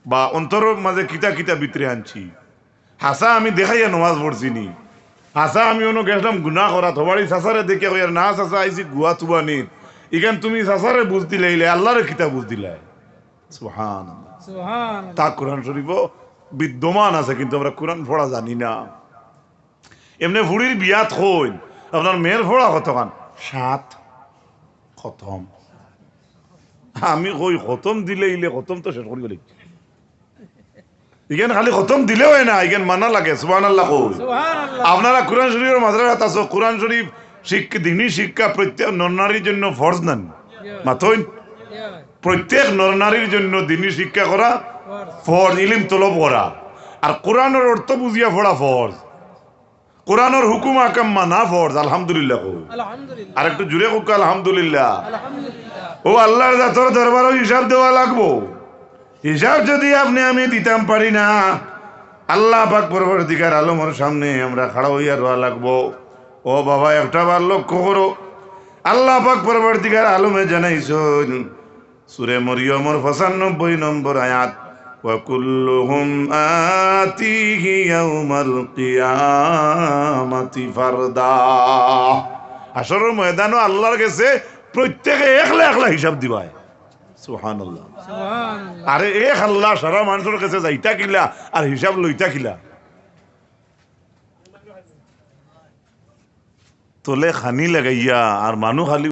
বা অন্তরর মাঝে কিতা কিতা ভিতরে আনছি। হাছা আমি দেখাইয়া নমাজ পড়ছি নি? হাছা আমি অনো গেছলাম গুনা করাত, হবাড়ি চাচারে দেখিয়া কইয়ার, "না চাচা, আইছি গুয়া তুবানিত।" ইখান তুমি চাচারে বুঝ দিলাইলে, আল্লাহরে কিতা বুঝ দিলায়? সুবহানাল্লাহ। সুবহানাল্লাহ। তা কোরআন শরীফো বিদ্যমান আছে, কিন্তু আমরা কোরআন পড়া জানি না। এমনে ফুড়ির বিয়াত কইন, "আপনার মেয়ের পড়া কতখান?" "সাত।" "খতম।" আমি কই, "খতম দিলাইলে, খতম তো শেষ করি ফেলি।" ইখান খালি খতম দিলে অয় না, ইখান মানা লাগে। সুবহানাল্লাহ কই। সুবহানাল্লাহ। আপনারা কোরআন শরীফর মাদ্রাসাত আছো, কোরআন শরীফ শিক্ষা, দিনী শিক্ষা প্রত্যেক নরনারীর জন্য ফরজ নানি? মাতইন? প্রত্যেক নরনারীর জন্য দিনী শিক্ষা করা ফরজ, ইলিম তলব করা। আর কোরআনর অর্থ বুঝিয়া পড়া ফরজ। কোরআনর হুকুম আকাম মানা ফরজ, আলহামদুলিল্লাহ কও। আলহামদুলিল্লাহ। আর একটু জোরে কউক্কা, আলহামদুলিল্লাহ। আলহামদুলিল্লাহ। ও আল্লাহর জাতর দরবারো হিসাব দেওয়া লাগবো। হিসাব যদি আপনে আমি দিতাম পারি না, আল্লাহ পাক পরওয়ারদিগার আলমর সামনে আমরা খাড়া অইয়া রওয়া লাগবো। ও বাবা, একটা বার লক্ষ্য করো, আল্লাহ পাক পরওয়ারদিগার আলমে জানাইছইন, সূরা মরিয়মর পঁচানব্বই নম্বর আয়াত, "ওয়া কুল্লুহুম আতিহি ইয়াউমাল কিয়ামাতি ফারদা।" হাশরর ময়দানো আল্লাহর গেছে প্রত্যেকে একলা একলা হিসাব দিবায়। সুবহানাল্লাহ। সুবহানাল্লাহ। আরে এক আল্লাহ সারা মানষর গেছে যাইতা কিলা আর হিসাব লইতা কিলা? তলে খানি লাগাইয়া আর মানু খালি